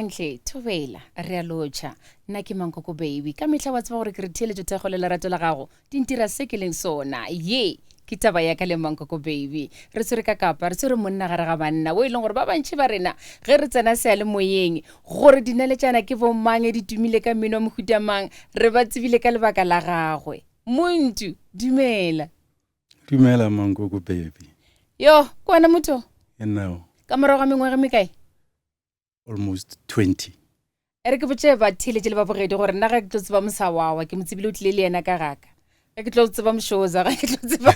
Dumelang hle, thobela, re a lotšha. Nna ke Mankoko Baby. Ka mehla wa tseba gore ke re theeletšo thekgo le lerato la gago di ntira se ke leng sona. Ye ke taba ya ka le Mankoko Baby. Re tshwere ka kapa, re tshwere monna gare ga banna, wo e leng gore ba bantši ba rena ge re tsena seyalemoyeng gore dinaletšana ke bomang, di tumile ka mmino wa mohuta mang, re ba tsebile ka lebaka la gagwe. Muntu, dumela. Dumela Mankoko Baby. Yo, ke wena motho? E nao. Ka morago ga mengwaga e mekae? Almost 20. E re ke botše batheeletše le babogedi gore nna ga ke tlo tseba Mosawawa, ke mo tsebile o tlile le yena ka gaka. Ge ke tlo tseba Mshoza, ge ke tlo tseba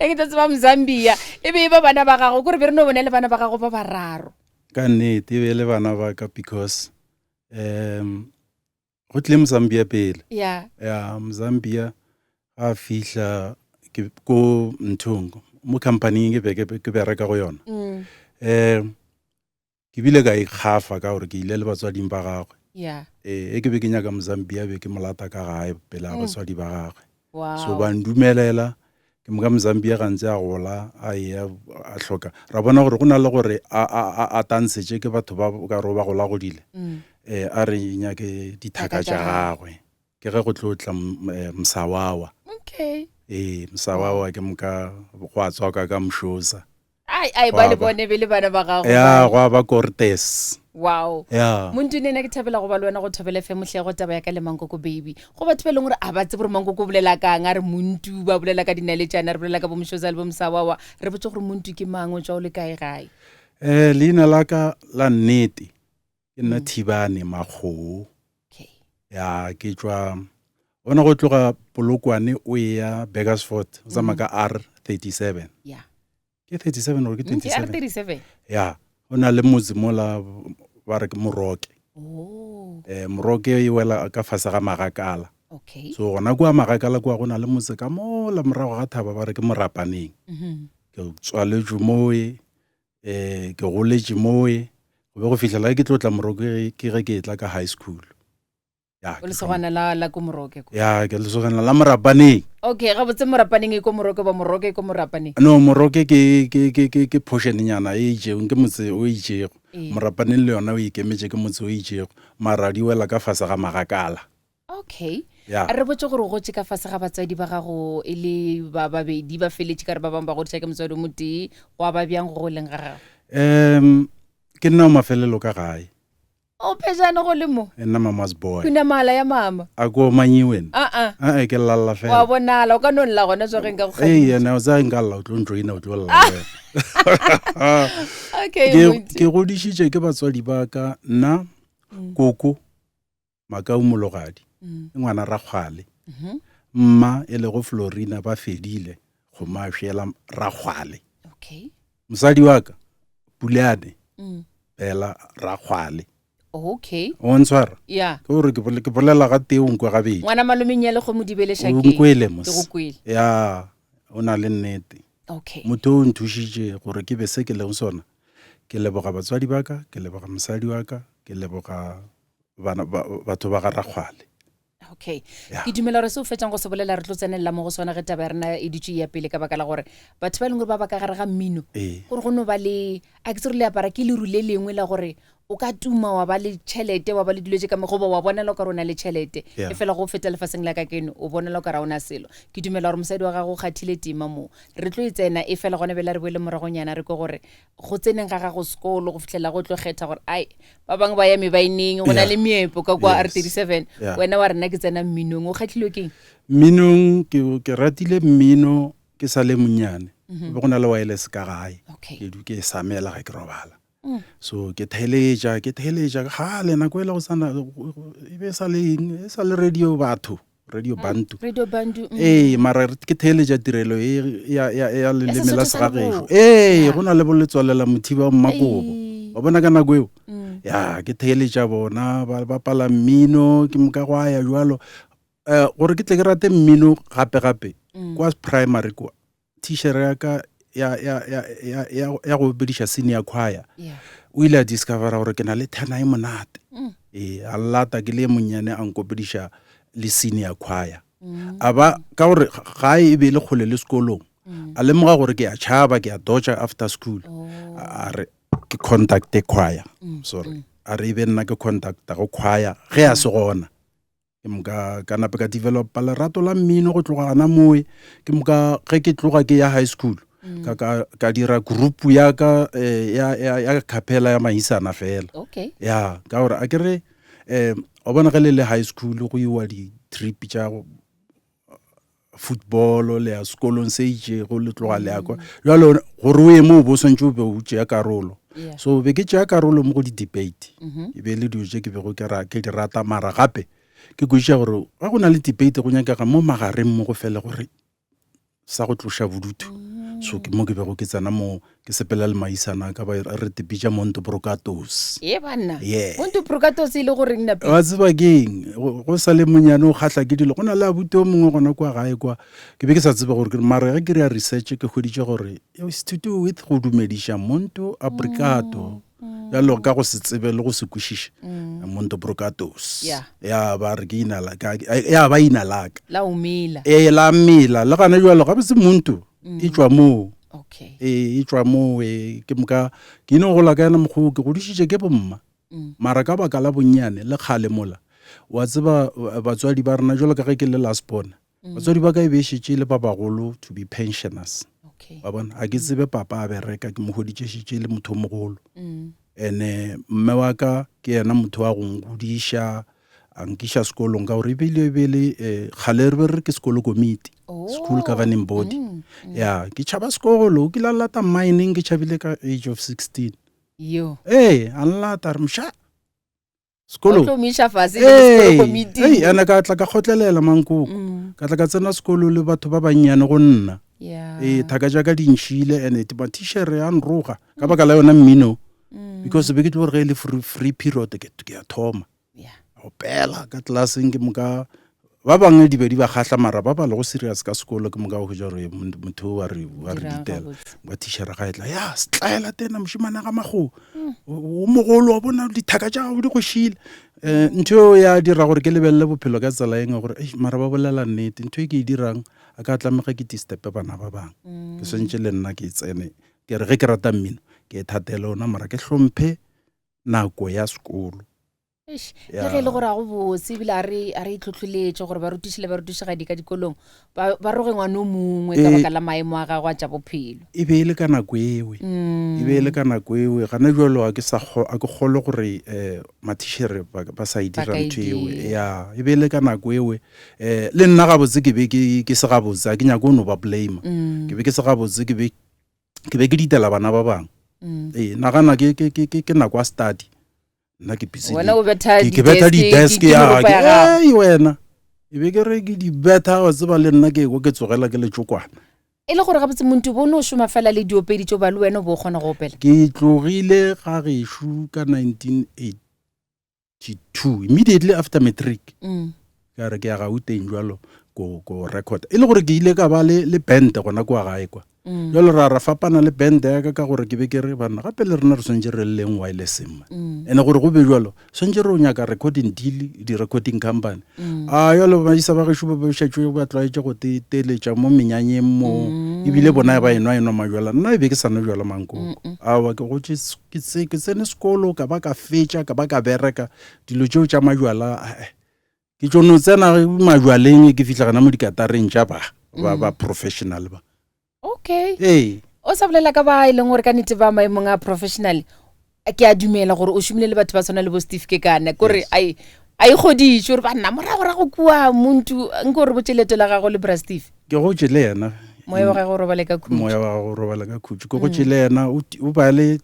ge ke tlo tseba Mzambia, e be e ba bana ba gago, kore be re no bona le bana ba gago ba bararo. Ka nnete e be e le bana ba ka because um go tlile Mzambia pele. Yeah. Ya Mzambia ga fihla ke ko nthong mo company ke be ke bereka go yona. Mm. Eh ke bile ka ikgafa ka gore ke ile le batswading ba gagwe. Yeah. Eh e ke be ke nyaka Mzambia be ke molata ka gae pele ga batswadi ba gagwe. Wow. So ba ndumelela ke moka Mzambia ga ntse a gola a eya a hloka ra bona gore go na le gore a a a a tansetše ke batho ba ka re ba gola godile. Mm. Eh a re nyake dithaka tša gagwe. Ke ge go tlo tla Msawawa. Okay. Ee, Msawawa ke moka go a tswaka ka Mshoza. Ai, ai, ba le bone be le bana ba gago. Ya, gwa ba Cortes. Wow. Ya. Montune nna ke thabela go ba le wena go Thobela FM hle go taba ya ka le Mankoko Baby. Go batho ba e leng gore a ba tsebe gore Mankoko o bolela kang, a re Muntu, ba bolela ka dinaletšana, re bolela ka bo Mshoza le bo Msawawa. Re botse gore Muntu ke mang, o tšwa o le kae gae. Eh, leina la ka la nnete ke nna Thibane Makgoo. Okay. Ya, ke tšwa ona go tloga Polokwane o ya Burgersfort, o tsamaya ka R37. Yeah. Ke 37 or ke Ke 27? R37. Ya, o na le motse mola ba re ke Moroke. Oh, Eh, Moroke e wela ka fase ga Magakala. okay. So gona kua Magakala kua go na le motse ka mola morago ga thaba ba re ke Morapaneng. Mhm. Ke tswaletšwe moe, eh ke goletše moe go be go fihlela ke tlo tla Moroke ke ge ke etla ka high school. Ya, O lesogana la la ko Moroke ko. Ya, ke lesogana la Morapaneng. Okay, gabotse Morapaneng e ko Moroke ba Moroke e ko Morapaneng. No, Moroke ke ke ke ke ke portion nyana e itšego, ke motse o itšego. Ee. Morapaneng le yona o ikemetše ke motse o itšego, mara di wela ka fase ga Magakala. Okay. Ya. Re botse gore o gotše ka fase ga batswadi ba gago e le ba babedi ba feletše ka re ba bangwe ba godiša ke motswadi o motee, gwa ba bjang go goleng ga gago? Um ke nna wa mafelelo ka gae. O phejane go le mo. E nna mama's boy. Khunamala ya mama. A ko omanyi wena? A-a. A-a ke llalla fela. Wa bonala, o ka no lla gona jwa ge nka go Ee, kgadimoša. ene o tsaya nka lla o tlo njoina o tlo lla le wena. Okay, Ke Monti. ke godišitše ke batswadi ba ka nna koko Makau Mologadi ke ngwana Rakgwale. Mma e lego Florina ba fedile go mashela Rakgwale. Okay. Mosadi wa ka Pulane Bela Rakgwale. Okay. O ntshwara? Yeah. Ke gore ke bole- ke bolela ga tee o nkwe gabedi. Ngwana malomeng ya lekgomo di bele O šakeng. nkwele mos. Ke go kwele. Ya, o na le nnete. Okay. Motho o nthušitše gore ke be se ke leng sona. Ke leboga batswadi ba ka, ke leboga mosadi wa ka, ke leboga bana ba, batho ba ga Rakgwale. Okay. Yeah. Ke dumela gore se o fetšang go se bolela re tlo tsenelela mo go sona ge taba ya rena e dutše e ya pele ka baka la gore batho ba e leng gore ba ba ka gare ga mmino Ee. gore go no ba le a ke tse gore le apara ke leru le lengwe la gore o ka tuma wa ba le tšhelete wa ba le dilo tše ka goba wa bonela o ka re o na le tšhelete Yeah. e fela go feta lefaseng la ka keno o bonela o ka re ga o na selo ke dumela gore mosadi wa gago o kgathile tema moo re tlo e tsena e fela gona bjale re boele moragonyana re kwe gore go tseneng ga gago sekolo go fitlhela go tlo kgetha gore ai ba bangwe ba ya mebaeneng go na le meepo ka kwa R37 wena wa rena ke tsena mminong o kgatlhilwe keng mminong ke, ke ratile mmino ke sa le monnyane mm -hmm. be go na le wireless ka gae okay. ke du ke samela ga ke robala mm. so ke theletša ke theletša gale nako e le go sana e be e sa le eng e sa le radio batho radio bantu radio bantu mm. ee mara ke theeletša tirelo e ya, ya, ya leleme la Sesotho sa segagešo Leboa. ee Ya. go na le boletswalela mothiba wa mmakobo Ei. wa bona ka nako eo Mm. ya ke theeletša bona ba bapala mmino ke moka go aya jalo um gore ke tle ke rate mmino gape gape Mm. kwa primary kwa Tichere ya ka ya, ya, ya, ya, ya, ya go opediša senior choir Yeah. o ile a discovera gore ke na le thena e monate Mm. ee a llata ke le e monnyane a nkopediša le senior choir Mm. a ba ka gore gae e be e le kgole le sekolong Mm. a lemoga gore ke a tšhaba ke a dodger after school Oh. a re ke contacte choir sorry a re e be nna ke contacta go choir ge a se gona ke moka ka nape ka developa lerato la mmino go tloga gana moe ke moka ge ke tloga ke ya high school ka, ka, ka dira group ya ka eh, ya, ya, ya capella ya maisana fela okay ya ka gore a ke re um wa bona ge le le high school go iwa di-trip tša go football le ya sekolong se itšego le tloga le ya kwa jalo gore o ye mo o bo o swantse o be o tšea karolo Yeah. so be ke tšea karolo mo go di-debate Mhm. e be le dilo tše ke bego ke ra- ke di rata mara gape ke kwešiša gore ga go na le debate go nyakega mo magareng mo go fele gore sa go tloša bodutu so ke mo ke bego ke tsena mo ke sepela le maisana ka ba re tepitša monto brokatos e banna Yeah. monto brokatos e le goreng nape wa tseba keng go go sa le monyane o kgahla ke dilo go na le abuti o mongwe gona kwa gae kwa ke be ke sa tsebe gore ke mara ge ke re ya research ke hweditše gore it's to do with go dumediša monto apricato bjalo ka go se tsebe le go se kwešiše monto brokatos Yeah. ya ba re ke ina la ka ya ba ina la ka la omela ee la mela le gana jalo gabotse monto e tšwa moo okay ee e tšwa moo ee ke moka ke ino gola ka yena mokgwa ke godišitše ke bomma mara ka baka la bonnyane le kgale mola wa tseba batswadi ba rena jalo ka ge ke le last born batswadi ba ka e be e šetše e le ba bagolo to be pensioners okay wa bona a ke tsebe papa a bereka ke mo hweditše šetše e le motho o mogolo ene mme wa ka ke yena motho wa go ngodiša a nkiša sekolong ka gore ebile e be le um kgale re be re re ke sekolo komiti school governing body ya ke tšhaba sekolo o kile a lata mineng ke tšhabile ka age of 16 yo ee a nlata re mša sekolo O tlo mo iša fase le sekolo committee. Ee, ene ka tla ka kgotlelela mankoko ka tla ka tsena sekolo le batho ba bannyane go nna Yeah. ee thaka jaaka di nšile and mathišere a nroga ka baka la yona mmino because be ke tlo gore ge e le free, free period ke ke a thoma Yeah. opela ka tlelaseng ke moka ba bangwe di be di ba kgahla mara ba ba lego serious ka sekolo ke moka go hwetša gore motho o wa re wa re Dirang ditela gabotse. ba thišera ga etla ya setlaela tena mošemane ga mago o mogolo wa bona dithaka tša gago di go šile um ntho eo ya dira gore ke lebelele bophelo ka tsela engwe gore "Eish, mara ba bolela nnete ntho e ke e dirang a ka tlamega ke disturbe bana ba bangwe ke swantše le nna ke tsene ke re ge ke rata mmino ke e thatele ona mara ke hlomphe nako ya sekolo Eish, le ge e le gore a go botse ebile a re a re itlhotlholetše gore barutiši le barutišigadi ka dikolong ba ba roge ngwana o mongwe ka Eh. baka la maemo a gagwe a tša bophelo e be e le ka nako ewe e be e le ka nako ewe gana jalo a ke sa a ke kgolwe gore um mathišere ba ba sa e Ba dira ka e ntho ewe dira. ya e be e le ka nako ewe um le nna gabotse ke be ke ke se gabotse a ke nyake o no ba blame ke be ke se gabotse ke be ke be ke ditela bana ba bangwe ee nagana ke ke ke ke ke nako ya study nna ke busy Wena o betha ke betha di-desk, di-desk ke ya meropa ya gago. ei wena e be ke re ke di betha wa tseba le nna ke kwa ke tsogela ke letsokwana e le gore gabotse montu bo no šoma fela le diopedi tšo ba le wena o bo o kgona go opela ke tlogile ga gešo ka 1982 immediately after matric ka re ke ya gauteng jalo ko ko record e le gore ke ile ka ba le le band gona kwa gae kwa jalo ra ra fapana le band ya ka ka gore ke be ke re banna gape le rena re swantse re leng wirelesseng man ene gore go be jalo swantse re o nyaka recording deal di-recording company a jalo baisa ba gešo ba ba šetše ba tlwaetše go te teletša mo menyanyeng mo ebile bona ba enwa enwa majwala nna e be ke sa nwe jwala mankoko aowa ke gotše ke tsene sekolo ka ba ka fetša ka ba ka bereka dilo tšeo tša majwala eh, ke tšo no tsena majwaleng ke fihla gona mo dikatareng tša ba ba ba professional ba okay ee o sa bolela ka ba e leng gore ka nnete ba maemong a professional ke a dumela gore o šomile le batho ba tshwana le bo steve kekana kore Yes. ai a ikgodiše gore banna moragorago kua muntu nko re botse leeto la gago le bra steve ke gotše le yena moya wa gagwe o robale ka khutšo moya wa gagwe o robala ka khutšo ke gotše le yena o ti- o ba le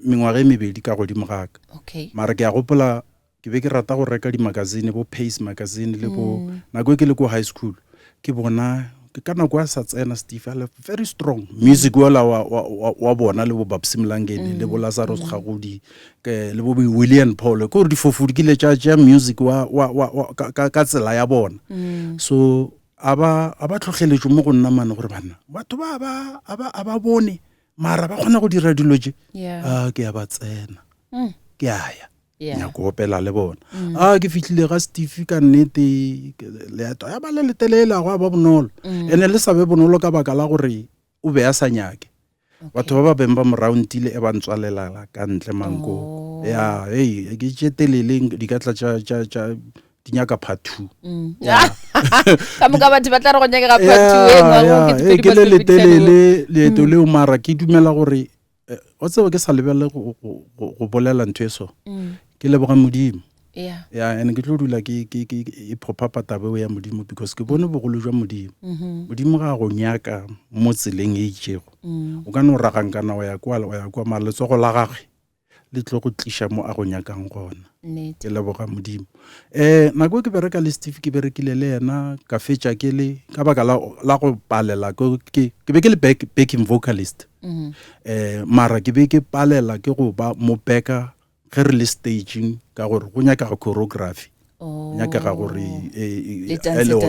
mengwaga e mebedi ka godimo ga ka okay mara ke a gopola ke be ke rata go reka di-magazine bo pace magazine le bo mm. nako e ke le ko high school ke bona ke ka nako a sa tsena steve a le very strong music ola wa, wa, wa, wa bona le bo babsi mlangeni mm. le bo lazarus mm. gagodi le bo william paul ke gore difofu di kile tša tša music wa, wa, wa, wa, ka, ka, ka tsela ya bona mm. so a ba a ba tlhotlheletšo mo go nna mane gore banna batho ba ba a ba a ba bone mara ba kgona go dira dilo tše yeah. a ke ya ba tsena mm. ke a ya yeah. nyako opela le bona mm. a ke fihlile ga steve ka nnete leeto ya ba le letelele go a ba bonolo mm. ene le sa be bonolo ka baka la gore o be a sa nyake Batho ba ba beng ba mo roundile e ba ntswalelala ka ntle mankoko. Oh. Ya, hey, ke tše telele di ka tla tša tša tša di nyaka part 2. Mm. Ka moka batho ba tla re go nyakega part 2 e Ya, ngwago ya, ke ee, ke le letelele leeto leo mara ke dumela gore eh, o tseba ke sa lebelele go, go, go, go bolela ntho e so. Ke leboga Modimo. Yeah. Ya, and ke tlo dula ke ke ke e phopha taba eo ya Modimo because ke bone bogolo jwa Modimo. Modimo ga a go nyaka mo tseleng e itšego. O ka no ragankana wa ya kwa wa ya kwa mara letsogo la gagwe le tlo go tliša mo a go nyakang gona. Nnete. Ke leboga Modimo. Eh nako e ke bereka le Steve ke berekile le yena ka fetša ke le ka baka la la go palela ke ke ke be ke le back, backing vocalist. Eh mara ke be ke palela ke go ba mo backa ge re le staging ka gore go nyakega choreography oh. nyakega gore e, e,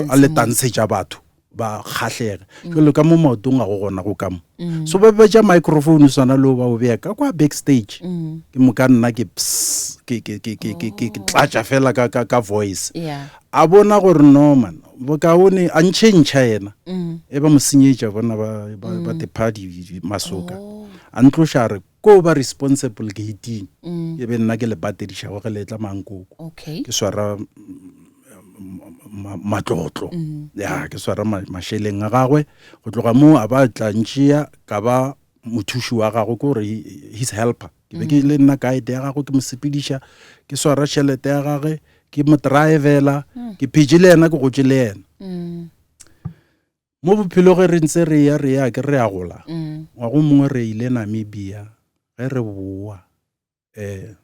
a le tantshetša batho ba kgahlege mm. jalo ka mo maotong ga go gona go ka mo mm. so ba betša microphone swana le ba o beya ka kwa backstage mm. ke moka nna ke ke tlatša fela ka ka ka voice a bona gore no man bokaone a ntšhentšha yena e ba mo senyetša bona ba ba tephadi masoka oh. a ntloša re ko ba responsible gating mm. e be nna ke le patedišago ge le tla mankoko okay. ke swara matlotlo mm. ya ke swara mašeleng a gagwe go tloga moo a ba tla ntšea ka ba mothuši wa gagwe ke gore his helper ke be ke mm. le nna guide ya gagwe ke mo sepediša ke swara tšhelete ya gagwe ke mo drivela mm. ke phetše le yena ke gotše le yena mm. Mo bophelo ge re ntse re ya re ya ke re a gola mm. ngwago mongwe re ile Namibia ge re boa um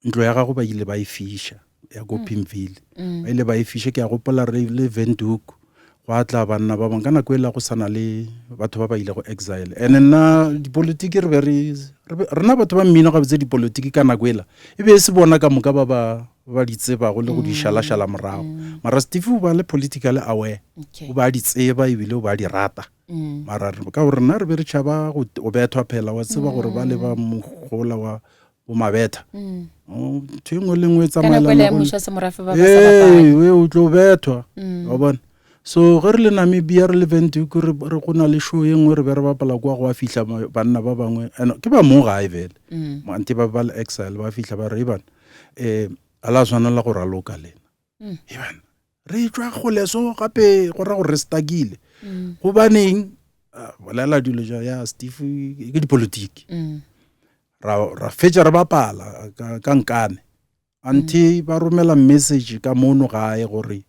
ntlo ya gago ba ile ba e fiša ya ko mm. Pimville mm. ba ile ba e fiša ke a gopola re le Windhoek go a tla banna ba bangwe ka nako e la go sana le batho ba ba ile go exile and nna dipolitiki re be re rena batho ba mmino gabotse dipolitiki ka nako ela e be e se bona ka moka ba ba ba di tsebago le go di šalašala morago mara Steve o ba le politically aware o ba di tseba ebile o ba di rata mm. mara ka gore rena re be re tšhaba go bethwa phela wa tseba gore ba le ba mogola wa bo mabetha mm. oh, ntho e nngwe le nngwe e tsamaelanaee o tlo bethwa mm. wa bona so ge re le namibia re le ventuku re go na le show e nngwe re be re bapala kwa go a fihla banna ba bangwe and ke ba mo gae fele ante ba ba le exile ba fihla ba re e bana um a la tshwanela go raloka lena mm. e bana re tswa kgole so gape go ra gore re stakile mm. gobaneng bolela dilo ja ya steve ke dipolotiki mm. ra fetša re bapala ka nkane anthe ba romela message ka mono gae gore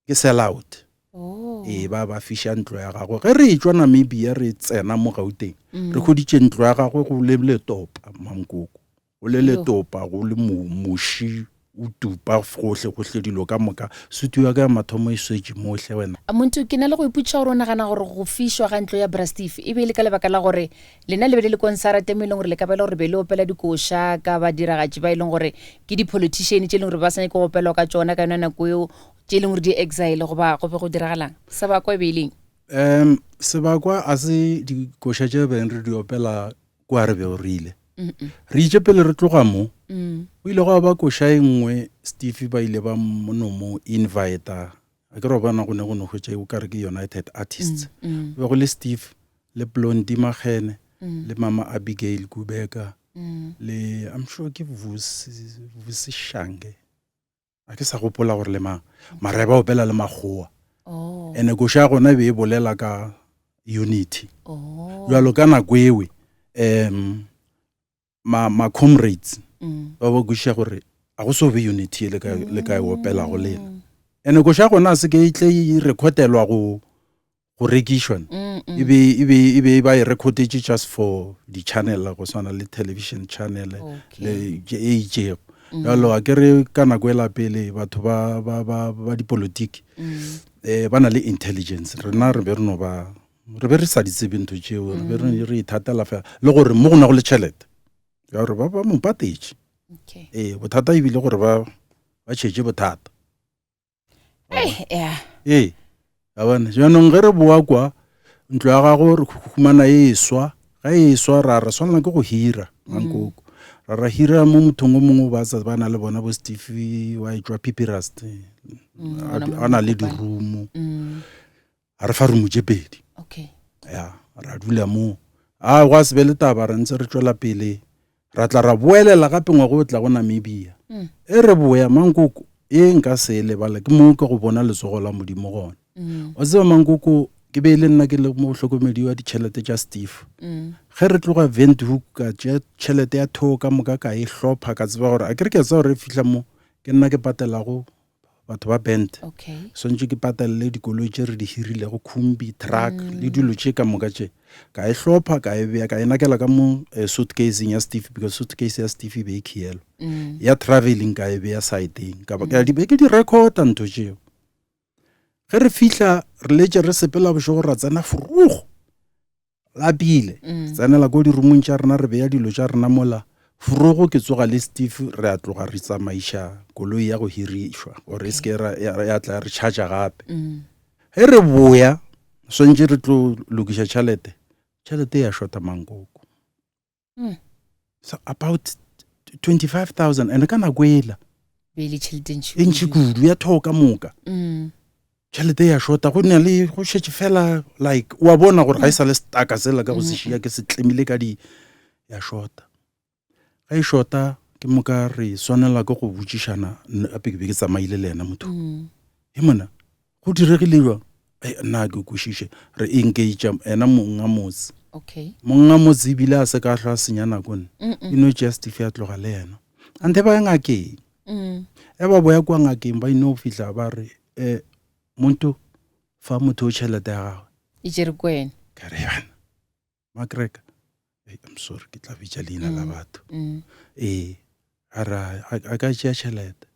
ke sell out oh. ee ba ba fiša ntlo ya gagwe ge re etšwa namibia re tsena mo gauteng mm. re hweditše ntlo ya gagwe go le letopa mankoko go le letopa go le moši o tupa gohle gohle dilo ka moka sutu ya ka ya mathomo e swetše mohle wena Muntu ke na le go ipotšiša gore o nagana gore go fišwa ga ntlo ya Bra Steve e be e le ka lebaka la gore lena le be le le konsarate mo e leng gore le ka ba e le gore be le opela dikoša ka badiragatši ba e leng gore ke di-politician tše e leng gore ba sa nyake go opelwa ka tšona ka yona nako eo tše e leng gore di exile goba go be go diragalang sebakwa e be e leng um sebakwa a se dikoša tše beng re di opela kwa re bego re ile re itše pele re tloga mo mm. o ile gwa ba koša e nngwe steve ba ile ba no mo invita a ke re bona go ne go no hwetša o kare ke united artists mm, mm. be go le steve le blondi magene mm. le mama abigail kubeka mm. le i'm sure ke vusi vusi shange a ke sa gopola gore le mang mara ba opela le makgowa oh. ene koša ya gona e be e bolela ka unity oh. jalo ka nako ewe um ma, ma comrades mm. ba ba kwešiša gore a go so be unity e le ka, le ka e opelago lena mm. ene koša ya gona a se ke e tle e recordelwa go go rekišwa e be e be e be ba e recordetše just for di-channel go swana le television channel le e itšego mm. jalo a ke re ka nako e la pele batho ba ba ba ba dipolotiki mm. eh ba na le intelligence rena re be re no ba re be re sa di tsebe ntho tšeo re be re mm. re ithatela fela le gore mo go na go le tšhelete ya gore ba ba mo patetše ee bothata ebile gore ba ba tšhetše bothata ee a bona jaanong ge re boa kwa ntlo ya gago re humana e swa ga e swa ra re swanela ke go hira mankoko mm. ra ra hira mo mothong o mongwe ba sa ba na le bona bo steve wa e tswa pipirast mm, a na le dirumo mm. a re fa rumo tše pedi okay ya ra dula moo A gwa se be le taba, re ntse re tšwela pele, ra tla ra boelela gape ngwaga o tlago Namibia. Mm. E re boya mankoko e nka se e lebale ke mo ke go bona letsogo la Modimo gona. Mm. Wa tseba mankoko ke be e le nna ke le mohlokomedi wa ditšhelete tša Steve. Mm. Ge re tloga Windhoek ka tšea tšhelete ya thoo ka moka ka e hlopha ka tseba gore a ke re ke a tseba gore re fihla mo ke nna ke patelago batho ba band okay. swantše ke patelele dikoloi tše re di hirilego khumbi truck mm. le dilo tše ka moka tše ka e hlopha ka e bea ka e nakela ka mo eh, suitcaseng ya steve because suitcase ya steve e be e khielwa mm. ya traveling ka e bea sideng ka ba mm. di be ke di recorda ntho tšeo ge re fihla re letše re sepela bošego ra tsena forogo lapile mm. tsenela ko dirumong tša rena re beya dilo tša rena mola forogo ke tsoga le steve re a tloga re tsamaiša koloi ya go hirišwa gore e seke ya tla re charge gape mm. ge re boya swantše re tlo lokiša tšhelete tšhelete ya shota mankoko mm. so about 25000 and ka nako ela e ntši kudu ya thoo ka moka mm. tšhelete ya shota go na le go šetše fela like wa bona gore ga e sa le staka sela ka go se šia ke se tlemile ka di ya shota ga e shota ke moka re swanela ke go botšišana gape ke be ke tsamaile le yena motho mm. e mona Go diregile jwang? Ei, nna ke kwešiše. Re engage ena monga motse. Okay. Monga motse ebile a se ka hlwa a senya nako nne. E no tšea Steve a tloga le yena. Anthe ba ya ngakeng. Mm. E ba boya kwa ngakeng ba ino fihla ba re eh muntu fa motho o tšhelete ya gagwe. E tšere ko wena. Ka re bana. Makreka. Hey, I'm sorry ke tla bitša leina la mm. batho. Mm. Ee, a ra a ka tšea tšhelete.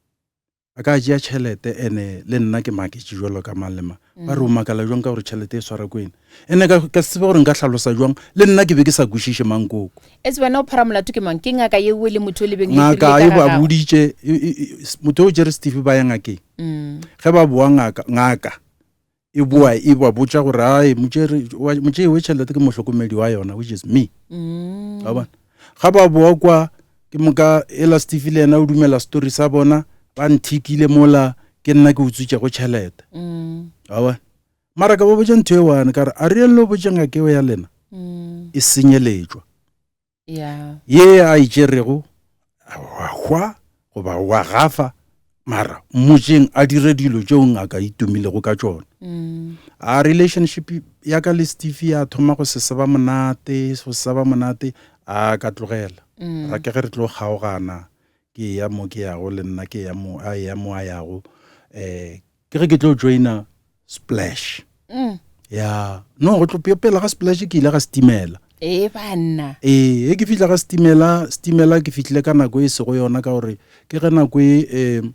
A ka tšea tšhelete ene le nna ke maketše jalo ka mang le mang. Ba re o makala jwang ka gore tšhelete e swara ko ene. Ene ka, ka se tsebe gore nka hlalosa jwang, le nna ke be ke sa kwešiše mankoko. Etse wena o phara molato ke mang? Ke ngaka yeo le motho o le beng le Ngaka hirile e ka ba ga gagwe? boditše, e, e, e, motho o tšere Steve ba ya ngakeng. Mm. Ge ba boa ngaka, ngaka e boa e ba botša gore ai motšei we tšhelete ke mohlokomedi wa yona which is me mm. wa bona ga ba boa kwa ke moka ela steve le yena o dumela story sa bona ba nthikile mola ke nna ke utswitšego tšhelete mm. wa bona mara ka ba botša ntho e one ka re a re lo botša ngakeo ya lena mm. e senyeletšwa yeah. Ye a e tšerego wa hwa goba wa gafa mara mmotšeng a dire dilo tšeo ngaka e tumilego ka tšona mm. a relationship ya ka le steve ya thoma go se seba monate go se seba monate a ka tlogela mm. ra ke ge re tlo kgaogana ke ya mo ke yago le nna ke ya mo a ya mo a yago um ke ge ke tlo joina splash mm. ya no go tlo pele ga splash ke ile ga setimela ee banna ee e ke fihla ga setimela setimela ke fihlile ka nako e sego yona ka gore ke ge nako e um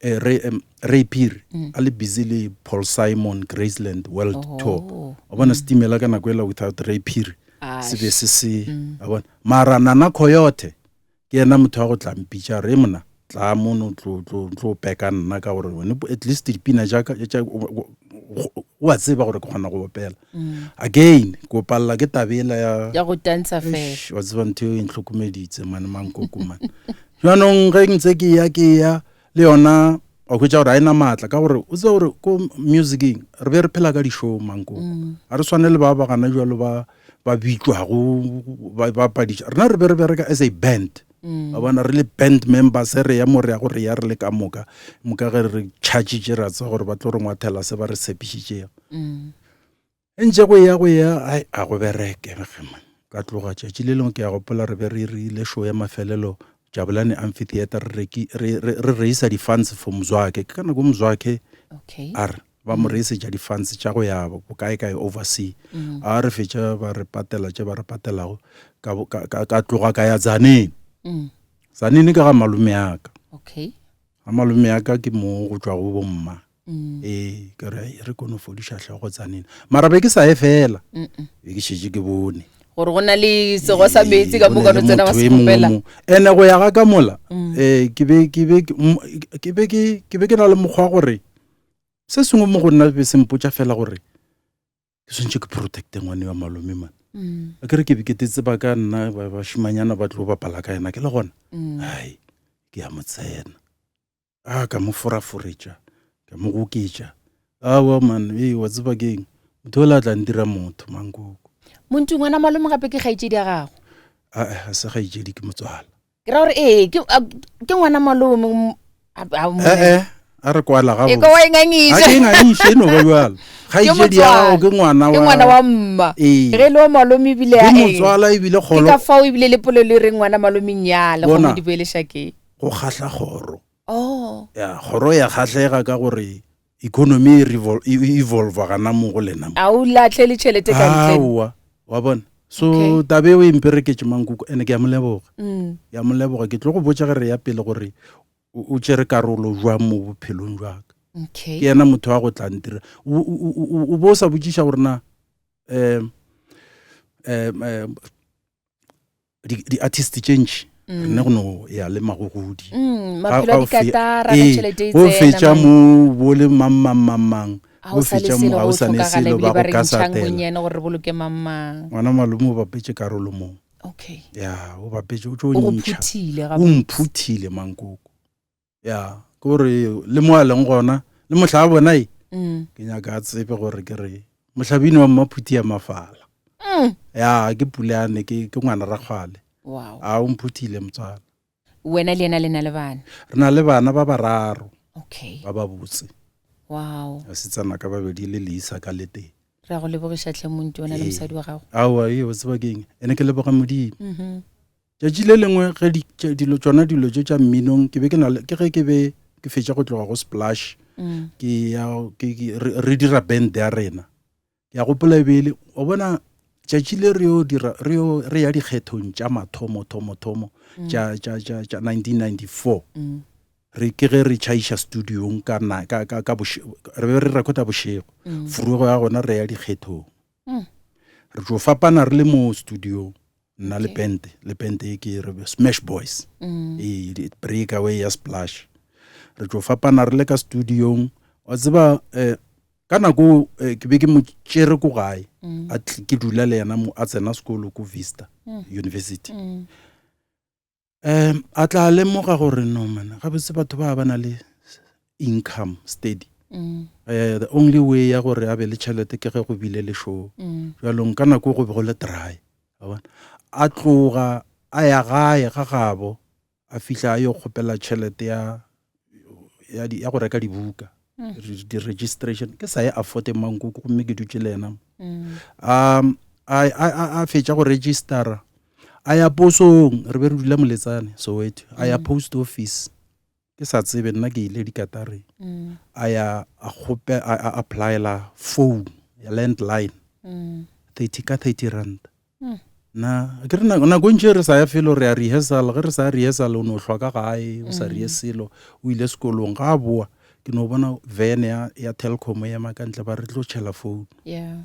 Ray, um, Ray Phiri mm. a le busy le Paul Simon Graceland World oh. Tour wa bona setimela ka nako ela without Ray Phiri se be se se mm. wa bona mara Nana Coyote Ke yena motho wa go tla mpitša re mona tla mono tlo tlo tlo peka nna ka gore wene at least dipina tša ka tša o a tseba gore ke kgona go opela mm. again ko palela ke tabela ya ya go tantsha fela wa tseba ntho e ntlhokomeditse mane mankoko mane jaanong ge ntse ke ya ke ya le yona wa hwetša gore ga e na maatla ka gore o tseba gore ko musiceng re be re phela ka di-show mankoko mm. ga re swane le ba ba gana jalo ba ba bitšwago ba bapadiša rena re be re bereka as a band mm. wa bona re le band members re ya mo re ya go re ya re le ka moka moka ge re chargitše ra tseba gore ba tlo re ngwathela se ba re tshepišitšego mm. E ntše go ya go ya, ai, a go bereke man. Ka tloga tšatši le lengwe ke a gopola re be re rile show ya mafelelo Jabulani Amphitheatre re reki re re re reisa di-funds for Mzwakhe. Ke ka nako Mzwakhe Okay. a re ba mo reisetša di-funds tša go ya bokae kae oversea. Mm. A re fetša ba re patela tše ba re patelago ka ka ka, ka tloga ka ya Tzaneen. Mm. Tzaneen ke ga malome ya ka. Okay. Ga malome ya ka ke mo go tšwago bomma. Mm. Ee, ke re re kono fodiša hlogo tsanene. Mara be ke sa ye fela. Be ke šetše ke bone. Gore go na le sego sa meetse ka mo ka no tsena wa Motho e mongwe sekgopela. mo. Ene go ya ga ka mola, eh ke be ke be ke be ke ke be ke na le mokgwa gore se sengwe mo go nna be se mpotša fela gore ke swantše ke protecte ngwane wa malome man. Mm. A ke re ke be ke tetse ba ka nna ba bašimanyana ba tlo bapala ka yena ke le gona. Mm. Ai, ke ya mo tsena. A ka mo foraforetša, ka mo goketša. Aowa man, ee wa tseba keng, motho yola a tla ntira motho mankoko. Montu ngwana malome gape ke kgaetšedi ya gago. A a se kgaetšedi ke motswala. Ke ra gore ee ke ke ngwana malome. Eh eh a re kwala ga. E ko wa ingangisha. A ke ingangishe no ba jwalo. Kgaetšedi ya gago ke ngwana wa. Ke ngwana wa mma. Ee. Ge le wa malome ebile a. Ke motswala ebile kgolo. Ke ka fao ebile le polelo e reng ngwana malome nyale go mo di boele shakeng. Go kgahla kgoro. Oh. Ya kgoro ya kgahlega ka gore economy e, e evolve gana mo go lena a o latlhe le tšhelete ka ntle aowa wa bona so okay. tabe eo e mpereketse mankoko ene ke ya mo leboga mm. ya mo leboga ke tlo go botša ge re ya pele gore o tšere karolo jwang mo bophelong jwaka okay. ke yena motho wa go tla ntira o bo o sa botšiša gore na um um di-artist tše ntši mm. re ne go no ya le magogodi mm, o fetša mo bo le mang mang mang mang o fetša mo ga o sa ne selo ba go ka sa tela ngwana malome o bapetše karolo moo okay ya o bapetše o tlo ntšha o mphuthile mankoko ya ke gore le mo a leng gona le mohla a bona e mm. ke nyaka a tsebe gore ke re mohlabini wa mmaphuthi ya mafala mm. ya ke pulane ke ke ngwana rakgwale wow. a o mphuthile motswala wena le yena le na le bana re na le bana ba bararo okay ba ba botse wow basetsana ka babedi le leisa ka leteng re a go lebogiša tlhe monti wena le mosadi wa gago aowa ee o tseba keng ene ke leboga modimo mm -hmm. Tšatši le lengwe ge di, tše, dilo tšona dilo tše tša mminong ke be ke na le, ke ge ke be ke fetša go tloga go Splash mm. ke ya ke, ke, re, re dira band ya rena. Ke a gopola e be e le, wa bona tšatši le re yo dira re yo re ya dikgethong tša mathomo thomo thomo mm. tša tša tša tša 1994 mm. re ke ge re tšhaiša studiong ka na ka ka, ka bošego re be re recorda bošego mm. furugo ya gona re ya dikgethong mm. re tlo fapana re le mo studiong nna le Okay. pente le pente e ke re smash boys Mm. e break away ya splash re tlo fapana re le ka studiong wa tseba eh, ka nako eh, ke be ke mo tšere ko gae Mm. a tl- ke dula le yena mo a tsena sekolo ko vista Mm. university Mm. um a tla lemoga gore no man gabotse batho ba ba na le income steady mm. eh, the only way ya gore a be le tšhelete ke ge go bile le show mm. jwalong ka nako go be go le dry a bona a tloga a ya gae ga gabo a fihla a yo kgopela tšhelete ya ya, ya go reka dibuka mm. di-registration ke sa ye afforde mankoko gomme ke dutše le yena mm. um a fetša go registera a ya posong re be re dula moletsane soweto a ya mm. post office ke sa tsebe nna ke ile dikatareng mm. a ya a kgope a applyela phone ya landline mm. 30 ka 30 rand mm. na ke re nako ntše re sa ya felo re ya rehearsal ge re sa ya rehearsal o no hlwa ka gae o sa mm. reye selo o ile sekolong ga a boa ke no bona van ya, ya telcom e ema ka ntle ba re tlo tšhela phone yeah.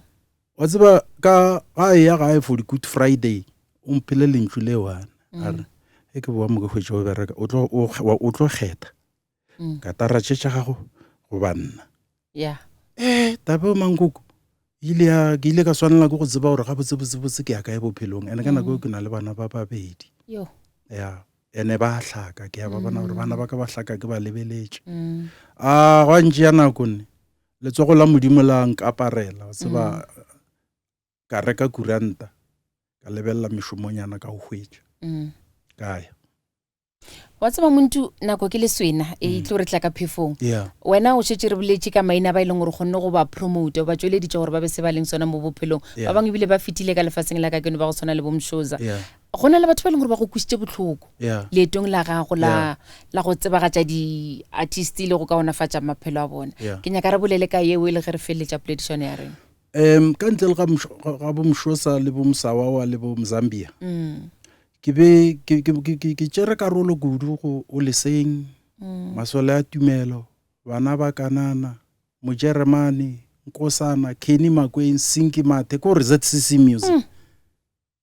wa tseba ka ga e ya gae for di-good friday o mphele lentšu le one a re e ke boa mo ke hwetše o bereka o tlo kgetha mm. katara tše tša gago goba nna yeah eh tabe o mankoko ile ya ke ile ka swanela ke go tseba gore ga botse botse botse ke ya kae bophelong ene ka nako mm. ke na le bana ba babedi yo ya ene ba hlaka ke ya ba bona gore bana ba ka ba hlaka ke ba lebeletše mm. a gwa ntše ya nako nne letsogo la modimo la nkaparela wa tseba mm. ka reka kuranta ka lebelela mešomonyana ka o hwetša mm. ka ya Wa tseba Muntu, nako ke leswena e mm. tlo re tla ka phefong. Yeah. Wena o šetše re boletše ka maina ba e leng gore kgonne go ba promote, ba tšweleditše gore ba be se ba leng sona mo bophelong. Yeah. Ba bangwe ebile ba fetile ka lefatsheng la kakeno ba go tshwana le bo Mshoza. Yeah. Go na le batho ba e leng gore ba go kwisitše bohloko Yeah. leetong la gago la Yeah. la go tsebagatša di-artist le go kaonafatša maphelo a bona. Yeah. Ke nyaka re bolele ka yeo e le ge re feleletša poledišano ya rena. Um ka ntle le ga ga bo Mshoza le bo Msawawa le bo Mzambia. Mm. Ke be ke ke ke ke tšere karolo kudu go o leseng mm. masole a tumelo bana ba kanana mojeremane nkosana kenny makweng sinki mathe ke gore zcc music mm.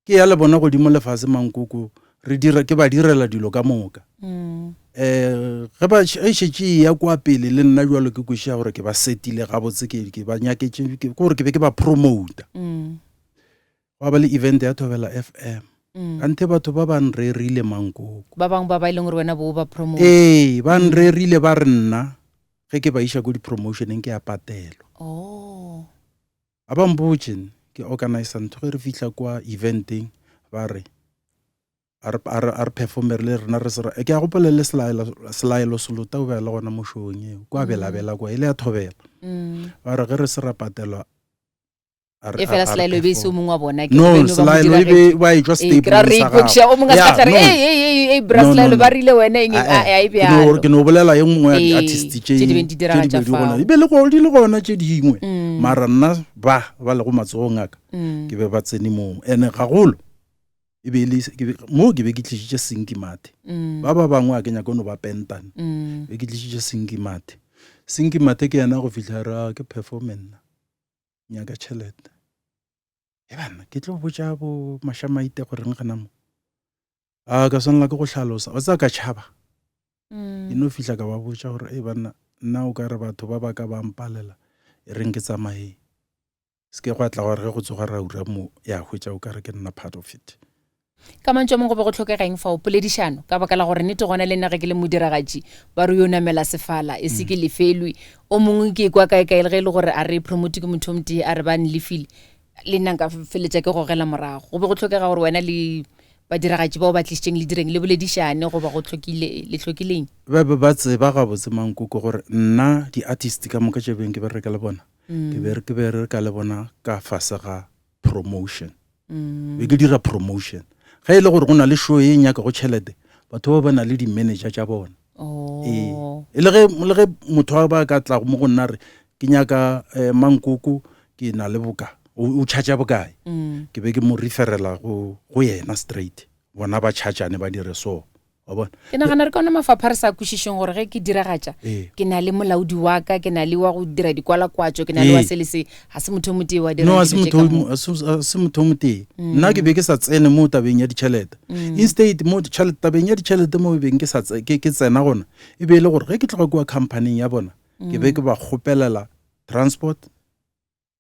ke ya le bona godimo lefase mankoko re dira ke ba direla dilo ka moka mm. eh ge ba e šetše e ya kwa pele le nna jalo ke kwešiša gore ke ba setile gabotse ke ke ba nyaketše ke gore ke be ke ba promota mm. Gwa ba le event ya Thobela FM. Mm. Kanthe batho ba ba nrerile mankoko. Ba bangwe ba ba e leng gore wena bo ba promote. Ee, ba nrerile ba re nna ge ke ba iša ko di-promotioneng ke a patelwa. Oh. A ba mpotše nne. Ke organizer ntho ge re fihla kwa eventeng ba re a re a re a re performe le rena re se ra ke a gopola le selaelo selaelo selota o be a le gona mo showng eo kwa belabela kwa e le ya thobela ba re ge re se ra patelwa a re e fela a- a re selaelo e be e se o perform. mongwe wa bona ke no re beno ba mo selaelo e be diragetše. ba etšwa Ee, ke ra stapleng re sa ipotšiša o mongwe a Yeah, se ka tla re no. "Ei, ei, ei, ei, bra No, no, selaelo no. ba rile wena eng eng." Ah, A- a e eh. Ke no- bjalo ke no bolela ye nngwe ya Ee, di-artist tše tše di beng di tše di diragatša be di gona fao. e be le go- di le gona tše dingwe mara nna ba ba lego matsogong a ka ke be ba tsene moo ene gagolo e be e le ke be- moo ke be ke tlišitše senki mathe mm. ba ba bangwe a ke nyaka no ba pentane mm. be ke tlišitše senki mathe senki mathe ke yena go fihla ra ah, ke performe nna nyaka tšhelete e banna ke tlo botša bo mašamaite goreng gana mo a ka swanela ke go hlalosa wa tsaya ka tšhaba mm. e no fihla ka ba botša gore e banna nna o ka re batho ba ba ka ba mpalela e reng ke tsamaye Se ke gwa tla gwa re ge go tsoga ra ura mo ya hwetša o ka re ke nna part of it. Ka mantšu a mangwe go be go hlokega eng fao? Poledišano, ka baka la gore nnete gona le nna ge ke le modiragatši ba re yo namela sefala e se ke lefelwe. O mongwe ke kwa kaekae le ge e le gore a re promote ke motho o motee a re ba nlefile le nna nka feletša ke gogela morago. Go be go hlokega gore wena le badiragatši bao ba tlišitšeng le direng le boledišane goba go hlokile le hlokileng? Ba be ba tseba gabotse Mankoko gore nna di-artist ka moka tše beng ke bereka le bona ke be ke bereka le bona ka fase ga promotion be ke dira promotion ge e le gore go na le show e nyaka go tšhelete batho ba ba na le di-manager tša bona ee e le ge le ge motho wa ba ka tla mo go nna re ke nyaka eh, mankoko ke na le boka o charge bokae ke be ke mo referela go go yena straight bona ba chargeane ba dire so wa bona ke nagana re ka ona mafapha re sa kwešišeng gore ge ke diragatša Ee. ke na le molaodi wa ka ke na le wa go dira dikwalakwatšo ke na le wa Ee. se le se ga se motho o motee wa no dirang a se dilo tše motho ka o moo. mo- a se- a se motho o motee nna ke be ke sa tsene mo tabeng ya ditšhelete instead mo tšhelete tabeng ya ditšhelete mo e beng ke sa tse- ke ke tsena gona e be e le gore ge ke tloga kua companyng ya bona ke be ke ba kgopelela transport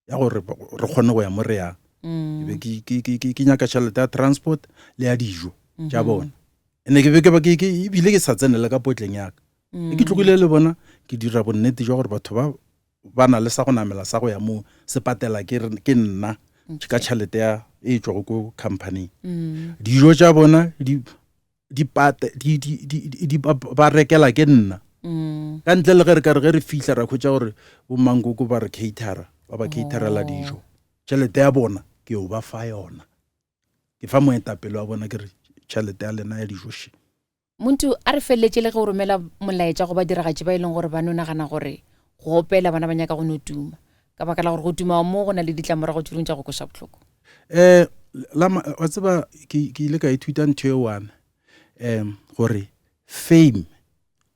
ya gore re kgone go ya mo re yang mm. ke be ke nyaka tšhelete ya transport le ya dijo tša mm-hmm. bona ene ke be ke ke ebile ke sa tsenele ka potleng yaka mm. ke tlogile le bona ke dira bonnete jwa gore batho ba ba na le sa go namela sa go ya moo se patela ke ke nna ka tšhelete ya e tšwago ko company mm. dijo tša bona di di pate di di di di ba rekela ke nna mm. ka ntle le ge re ka re ge re fihla ra khwetša gore bo mankoko ba re catera ba ba caterela oh. dijo tšhelete ya bona ke o ba fa yona ke fa moetapele wa bona ke re tšhelete ya lena ya dijo še Muntu a re feleletše le ge o romela molaetša go badiragatši ba e leng gore ba no nagana gore go opela bona ba nyaka go no tuma ka baka la gore go tuma mo go na le ditlamorago tše dingwe tša go kweša bohloko. Um la wa tseba ke ke ile ka ithuta ntho e one um gore fame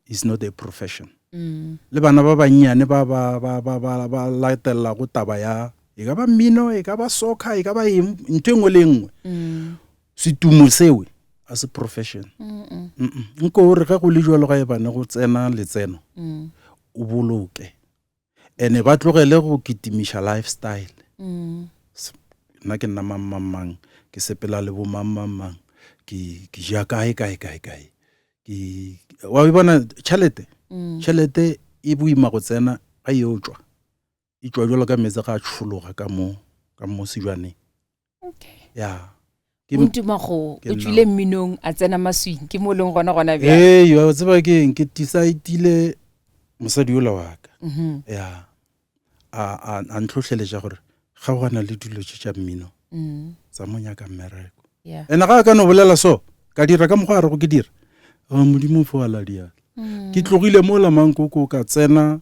is not a profession mm. le bana ba bannyane ba ba ba ba ba ba latelelago taba ya e ka ba mmino e ka ba soccer e ka ba eng ntho e nngwe le e nngwe mm. setumo sewe a se profession nko gore ge go le jalo ga e bane go tsena letseno mm. o boloke ene ba tlogele go kitimiša lifestyle mm. nna ke nna mang mang mang ke sepela le bo mang mang mang ke ke ja kae kae kae kae ke wa e bona tšhelete mm. tšhelete e boima go tsena ga e o tšwa e tšwa jalo ka meetse ga a tšhologa ka mo ka mo sejwaneng okay ya Ntumago o tšwile mminong a tsena maswing ke mo leng gona gona bjale ee wa tseba ke eng ke decidile mosadi yola wa ka mm-hmm. ya a a a ntlhohleletša gore ga go na le dilo tše tša mmino mm. tsa mo nyaka mmereko ene ga a ka no bolela so ka dira ka mokgwa a re go ke dira modimo fo a la diatla mm. ke tlogile mo la mankoko ka tsena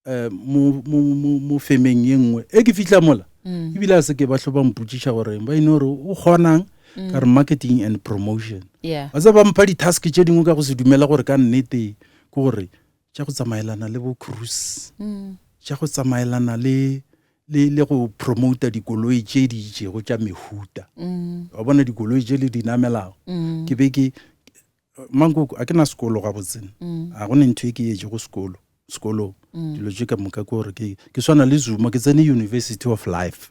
eh, mo, mo, mo, mo femeng ye nngwe e ke fitlha mola mm. ebile a se ke ba hlo ba mpotšiša gore ba ene gore o kgonang mm. ka re marketing and promotion yeah. ba tse ba mpha di-task tše dingwe ka go se dumela gore ka nnete ke gore tša go tsamaelana le bo cruise mm. tša go tsamaelana le le le go promota dikoloi tše di itšego tša mehuta mm. wa bona dikoloi tše le di namelago mm. ke be ke Mankoko, a ke na sekolo gabotse. Mm. A go ne ntho e ke etše go sekolo, sekolong. Mm. Dilo tše ka moka ke gore ke ke swana le Zuma, ke tsene University of Life.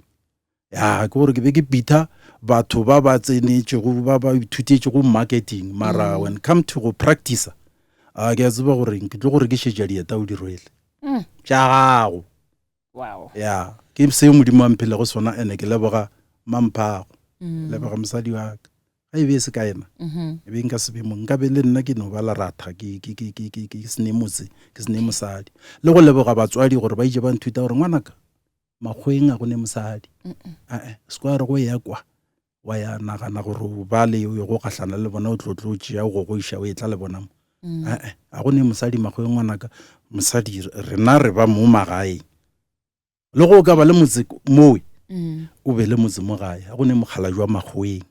Ya, ke gore ke be ke bitha batho ba ba tsenetšego ba ba ithutetšego marketing mara mm. when come to go practice a ke a tseba gore ke tlo go rekišetša dieta o di rwele. Mm. Tša gago. Wow. Ya, ke seo Modimo a mphelego sona ene ke leboga mamphago. Mm. Leboga mosadi wa ka. Ga e be e se ka yena. Mm -hmm. E be nka se be mo nka be le nna ke no ba leratha ke ke ke ke ke ke se ne motse, ke se ne mosadi. Le go leboga batswadi gore ba itše ba nthuta gore ngwanaka makgweng a go ne mosadi. Ae, se kwa re go ya kwa wa ya nagana gore o ba le o ye go gahlana le bona o tlo tlo tšea o gogoiša o etla le bona mo. Mm. Ae, a go ne mosadi makgweng ngwanaka mosadi rena re ba mo magaeng. Le go ka ba le motse mowe mm. o be le motse mo gae a go ne mokgala jwa makgweng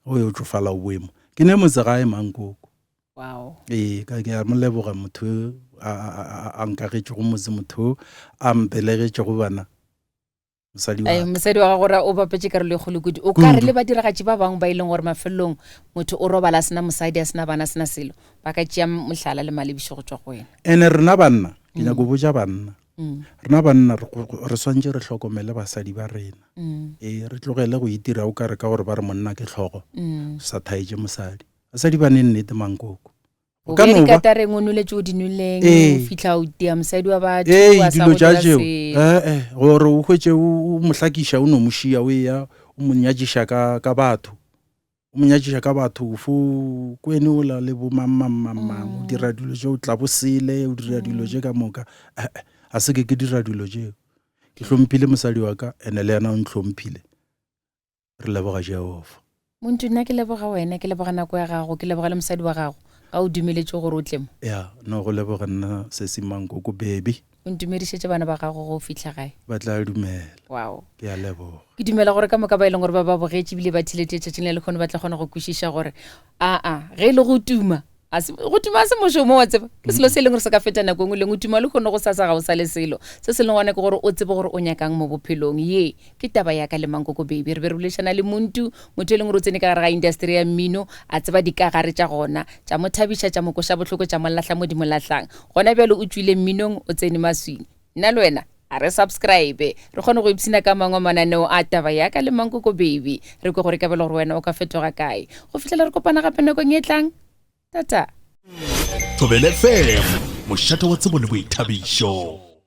o yo tsofala o boemo ke ne motse gae mankoko wow. Ee, ka ke a mo leboga motho a nkagetšego motse motho a mpelegetšego bana mosadi wa mosadi wa gago o bapetše karolo e kgolo kudu o ka re le badiragatši ba bangwe ba e leng gore mafelelong motho o robala a sena mosadi a sena bana a sena selo ba ka tšea mohlala le malebišo go tšwa go wena ene rena banna ke mm. nyako botša banna mm. rena banna re swantše re hlokomele basadi ba rena mm. ee re tlogele go itira o ka re ka gore ba re monna ke tlhogo sa thaetše mosadi basadi ba ne nnete mankoko o ka no ba katareng o nwele tšeo di nweleng o fihla o tia mosadi wa batho ee dilo tša tšeo ee gore o hwetše o mo hlakiša o no mo šia o eya o mo nyatšiša ka ka batho o mo nyatšiša ka batho fo kwene ola le bo mang mang mang mang o mm. dira dilo tše o tla bo sele o dira dilo tše ka moka ee a se ke ke dira dilo tšeo ke hlomphile mosadi wa ka ene le yena o ntlhomphile Re leboga Jehofa. Montu, nna ke leboga wena, ke leboga nako ya gago, ke leboga le mosadi wa gago ga o dumeletše gore o tle mo. Ya, no go leboga nna Sesi Mankoko baby. O ntumedišetše bana ba gago ge o fihla gae. Ba tla dumela. Wow. Ke a leboga. Ke dumela gore ka moka ba e leng gore ba ba bogetše ebile ba theletše tšatšing la lehono ba tla kgona go kwešiša gore aa ge e le go tuma A se, go tuma se mošomo wa tseba ke selo se e leng gore se ka feta nako engwe le engwe tuma le kgone go sasa ga o sa le selo se se leng gona ke gore o tsebe gore o nyakang mo bophelong ye ke taba ya ka le mankoko baby re be re boledišana le muntu motho e leng gore o tsene ka gare ga industry ya mmino a tseba dikagare tša gona tša mo thabiša tša mo koša bohloko tša mo lahla mo di mo lahlang gona bjalo o tšwile mminong o tsene maswing nna le wena a re subscribe re kgone go ipshina ka mangwe mananeo a taba ya ka le mankoko baby re kwe gore ka bele gore wena o ka fetoga kae go fihlela re kopana gape nakong e tlang tata Thobela FM, mošate wa tsebo le boithabišo.